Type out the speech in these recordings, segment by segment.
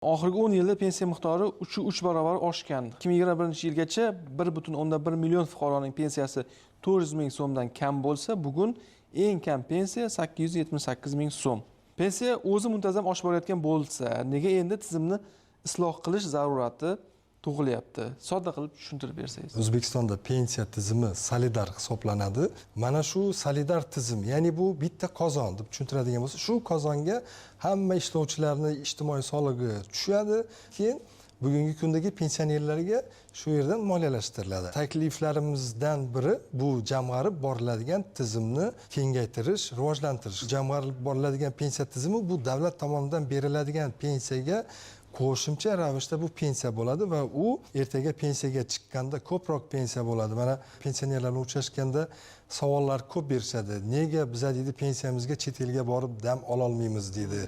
Oxirgi 10 yilda pensiya miqdori 3,3 barobar oshgan. 2021-yilgacha 1,1 million fuqaroning pensiyasi 400 ming so'mdan kam bo'lsa, bugun eng kam pensiya 878 ming so'm. Pensiya o'zi muntazam oshib borayotgan bo'lsa, nega endi tizimni isloh qilish zarurati tug'ilyapti? Sodda qilib tushuntirib bersangiz. O'zbekistonda pensiya tizimi solidar hisoblanadi. Mana shu solidar tizim, ya'ni bu bitta qozon deb tushuntiradigan bo'lsa, shu qozonga hamma ishlovchilarni ijtimoiy solig'i tushadi, keyin bugungi kundagi pensionerlarga shu yerdan moliyalashtiriladi. Takliflarimizdan biri bu jamg'arib boriladigan tizimni kengaytirish, rivojlantirish. Jamg'arib boriladigan pensiya tizimi bu davlat tomonidan beriladigan pensiyaga qo'shimcha ravishda bu pensiya bo'ladi va u ertaga pensiyaga chiqqanda ko'proq pensiya bo'ladi. Mana pensionerlar bilan uchrashganda savollar ko'p berishadi. Nega biza, deydi, pensiyamizga chet elga borib dam ololmaymiz, deydi.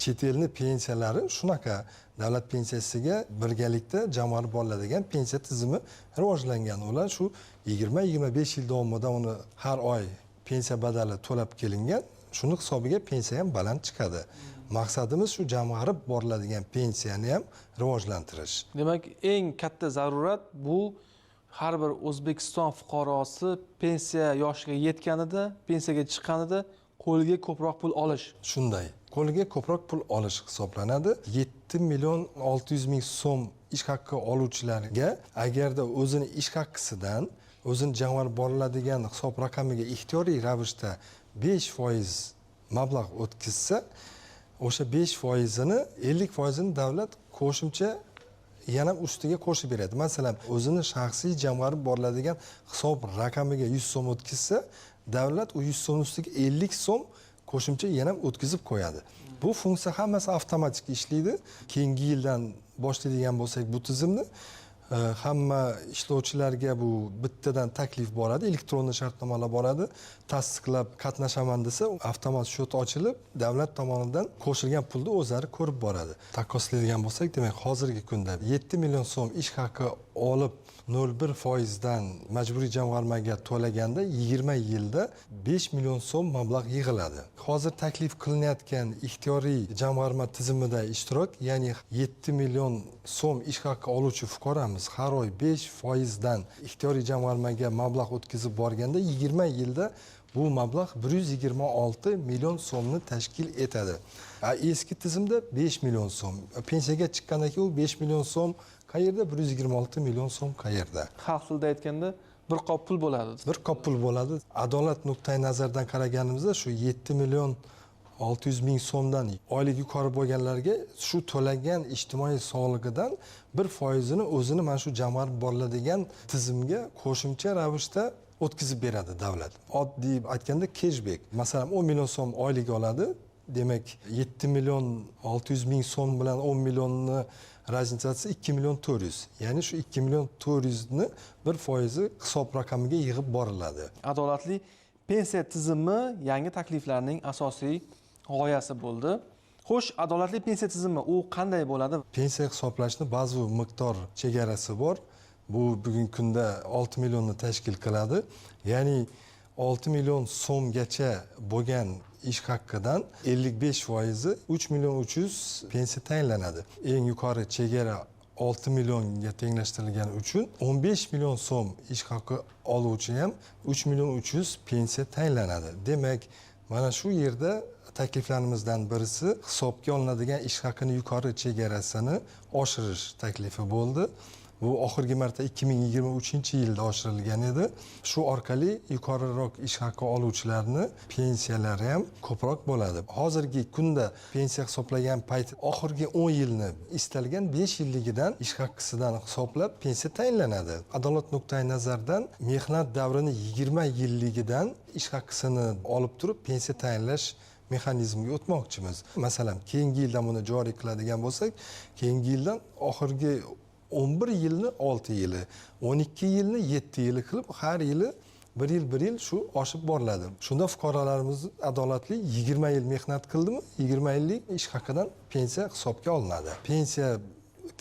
Chet elni pensiyalari shunaqa, davlat pensiyasiga birgalikda jamg'arib boriladigan pensiya tizimi rivojlangan. Ular shu 20-25 yil davomida uni har oy pensiya badali to'lab kelingan, shuni hisobiga pensiya ham baland chiqadi. Maqsadimiz shu jamg'arib boriladigan pensiyani ham rivojlantirish. Demak, eng katta zarurat bu har bir O'zbekiston fuqarosi pensiya yoshiga yetganida, pensiyaga chiqqanida qo'liga ko'proq pul olish. Shunday, qo'liga ko'proq pul olish hisoblanadi. 7 600 000 so'm ish haqqi oluvchilarga agarda o'zini ish haqqisidan o'zini jamg'arib boriladigan hisob raqamiga ixtiyoriy ravishda 5% mablag' o'tkazsa, o'sha 5 foizini, 50 foizini davlat qo'shimcha yana ustiga qo'shib beradi. Masalan, o'zini shaxsiy jamg'arib boriladigan hisob raqamiga 100 so'm o'tkazsa, davlat u 100 so'm ustiga 50 so'm qo'shimcha yana o'tkazib qo'yadi. Bu funksiya hammasi avtomatik ishlaydi. Keyingi yildan boshlaydigan bo'lsak bu tizimni, hamma ishlovchilarga bu bittadan taklif boradi, elektron shartnomalar boradi. Tasdiqlab, qatnashaman desa, avtomat счет ochilib, davlat tomonidan qo'shilgan pulni o'zlari ko'rib boradi. Taqqoslaydigan bo'lsak, demak, hozirgi kunda 7 million so'm ish haqi olib, 0,1 foizdan majburiy jamg'armaga to'laganda 20 yilda 5 million so'm mablag' yig'iladi. Hozir taklif qilinayotgan ixtiyoriy jamg'arma tizimida ishtirok, ya'ni 7 million so'm ish haqi oluvchi fuqaromiz har oy 5 foizdan ixtiyoriy jamg'armaga mablag' o'tkazib borganda, 20 yilda bu mablag' 126 million so'mni tashkil etadi. A eski tizimda 5 million so'm. Pensiyaga chiqqandan keyin u 5 million so'm qayerda, 126 million so'm qayerda? Xalq tilida aytganda, bir qop pul bo'ladi. Bir qop pul bo'ladi. Adolat nuqtai nazaridan qaraganimizda, shu 7 600 000 so'mdan oylik yuqori bo'lganlarga shu to'langan ijtimoiy solig'idan 1 foizini o'zini mana shu jamg'arib boriladigan tizimga qo'shimcha ravishda o'tkazib beradi davlat. Oddiy aytganda, keshbek. Masalan, 10 million so'm oylik oladi, demak, 7 600 000 so'm bilan 10 millionni разница si 2 400 000, ya'ni shu 2 400 000ni 1 foizi hisob raqamiga yig'ib boriladi. Adolatli pensiya tizimi yangi takliflarning asosiy g'oyasi bo'ldi. Xo'sh, adolatli pensiya tizimi u qanday bo'ladi? Pensiya hisoblashni bazaviy miqdor chegarasi bor. Bu bugungi kunda 6 millionni tashkil qiladi, ya'ni 6 million so'mgacha bo'lgan ish haqqidan 55 foizi, 3 300 000 pensiya tayinlanadi. Eng yuqori chegara 6 millionga tenglashtirilgani uchun 15 million so'm ish haqi oluvchi ham 3 300 000 pensiya tayinlanadi. Demak, mana shu yerda takliflarimizdan birisi hisobga olinadigan ish haqini yuqori chegarasini oshirish taklifi bo'ldi. Bu oxirgi marta 2023-yilda oshirilgan edi. Shu orqali yuqoriroq ish haqi oluvchilarni pensiyalari ham ko'proq bo'ladi. Hozirgi kunda pensiya hisoblagan payt oxirgi 10 yilni istalgan 5 yilligidan ish haqqisidan hisoblab pensiya tayinlanadi. Adolat nuqtai nazaridan mehnat davrini 20 yilligidan ish haqqisini olib turib pensiya tayinlash mexanizmiga o'tmoqchimiz. Masalan, keyingi yildan buni joriy qiladigan bo'lsak, keyingi yildan oxirgi 11 yilni 6 yili, 12 yilni 7 yili qilib, har yili bir yil, bir yil shu oshib boriladi. Shunda fuqarolarimiz adolatli, 20 yil mehnat qildimi, 20 yillik ish haqidan pensiya hisobga olinadi. Pensiya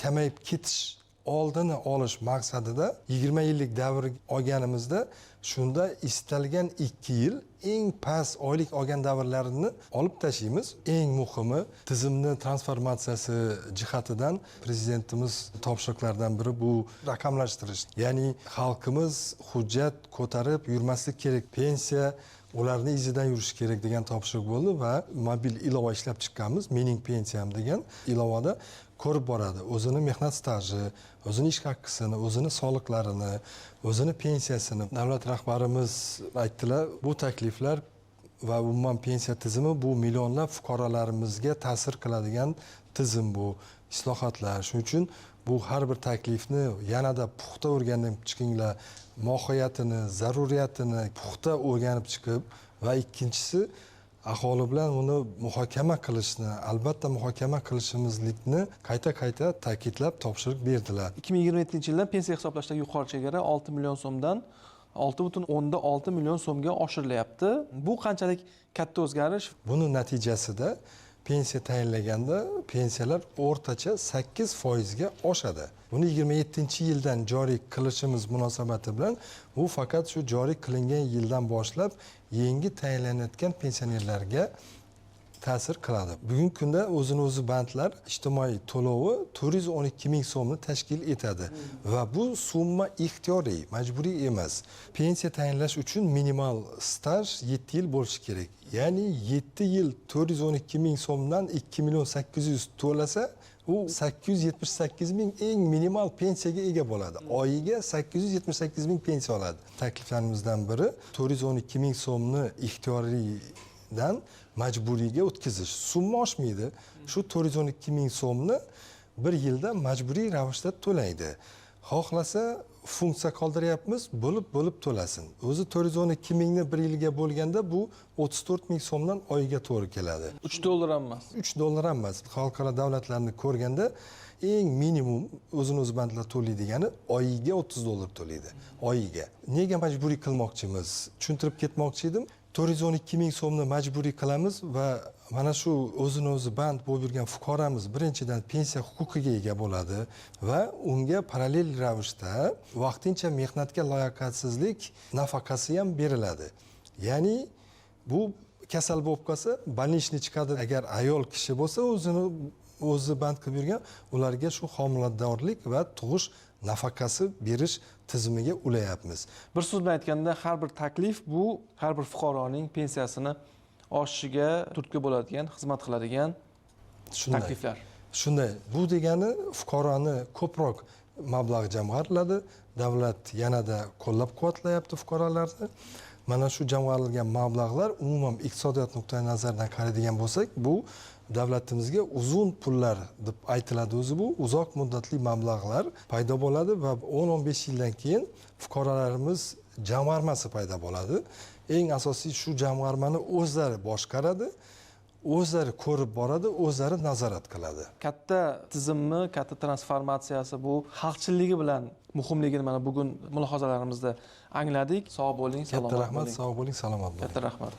kamayib ketish oldini olish maqsadida 20 yillik davr olganimizda shunda istalgan 2 yil eng past oylik olgan davrlarini olib tashlaymiz. Eng muhimi tizimni transformatsiyasi jihatidan prezidentimiz topshiriqlaridan biri bu raqamlashtirish. Ya'ni xalqimiz hujjat ko'tarib yurmaslik kerak, pensiya ularni izidan yurish kerak degan topshiriq bo'ldi va mobil ilova ishlab chiqqanmiz. Mening pensiyam degan ilovada ko'rib boradi o'zini mehnat staji, o'zini ish haqqisini, o'zini soliqlarini, o'zini pensiyasini. Davlat rahbarimiz aytdilar, bu takliflar va umuman pensiya tizimi bu millionlab fuqarolarimizga ta'sir qiladigan tizim, bu islohotlar. Shuning uchun bu har bir taklifni yanada puxta o'rganib chiqinglar, mohiyatini, zaruriyatini puxta o'rganib chiqib va ikkinchisi aholi bilan uni muhokama qilishni, albatta muhokama qilishimizlikni qayta-qayta ta'kidlab topshiriq berdilar. 2027-yildan pensiya hisoblashdagi yuqori chegara 6 million so'mdan 6,6 million so'mga oshirilyapti. Bu qanchalik katta o'zgarish? Buni natijasida pensiya tayinlaganda pensiyalar o'rtacha 8% ga oshadi. Buni 27-yildan joriy qilishimiz munosabati bilan bu faqat shu joriy qilingan yildan boshlab yangi tayinlanayotgan pensionerlarga ta'sir qiladi. Bugungi kunda o'zini o'zi bandlar ijtimoiy to'lovi 412 ming so'mni tashkil etadi va bu summa ixtiyoriy, majburiy emas. Pensiya tayinlash uchun minimal staj 7 yil bo'lishi kerak. Ya'ni 7 yil 412 ming so'mdan 2 million 800 to'lasa, u 878 ming eng minimal pensiyaga ega bo'ladi. Oyiga 878 ming pensiya oladi. Takliflarimizdan biri 412 ming so'mni ixtiyoriydan majburiyga o'tkazish. Summa oshmaydi. Shu 412 ming so'mni bir yilda majburiy ravishda to'laydi. Xohlasa funksiya qoldiryapmiz, bo'lib-bo'lib to'lasin. O'zi 412 mingni bir yilga bo'lganda bu 34 ming so'mdan oyiga to'g'ri keladi. 3 dollar ham emas. 3 dollar ham emas. Xalqaro davlatlarni ko'rganda eng minimum o'zini o'zi bandlar to'laydigani oyiga 30 dollar to'laydi. Oyiga. Nega majburiy qilmoqchimiz? Tushuntirib ketmoqchi edim. 412 ming so'mni majburiy qilamiz va mana shu o'zini o'zi band bo'lib yurgan fuqaromiz birinchidan pensiya huquqiga ega bo'ladi va unga parallel ravishda vaqtincha mehnatga layoqatsizlik nafaqasi ham beriladi. Ya'ni bu kasal bo'lib qolsa больничный chiqadi. Agar ayol kishi bo'lsa o'zini o'zi band qilib yurgan, ularga shu homiladorlik va tug'ish nafaqasi berish tizimiga ulayapmiz. Bir so'z bilan aytganda, har bir taklif bu har bir fuqaroning pensiyasini oshishiga turtki bo'ladigan, xizmat qiladigan takliflar. Shunday. Bu degani fuqaroni ko'proq mablag' jamg'ariladi, davlat yanada qo'llab-quvvatlayapti fuqarolarni. Mana shu jamg'arilgan mablag'lar umuman iqtisodiyot nuqtai nazaridan qaraydigan bo'lsak, bu davlatimizga uzun pullar deb aytiladi o'zi, bu uzoq muddatli mablag'lar paydo bo'ladi va 10-15 yildan keyin fuqarolarimiz jamg'armasi paydo bo'ladi. Eng asosiy shu jamg'armani o'zlari boshqaradi, o'zlari ko'rib boradi, o'zlari nazorat qiladi. Katta tizimni, katta transformatsiyasi bu xalqchilligi bilan muhimligini mana bugun mulohazalarimizda angladik. Sog' bo'ling, salomat Katta rahmat, bo'ling. sog' bo'ling, salomat bo'ling. Katta rahmat.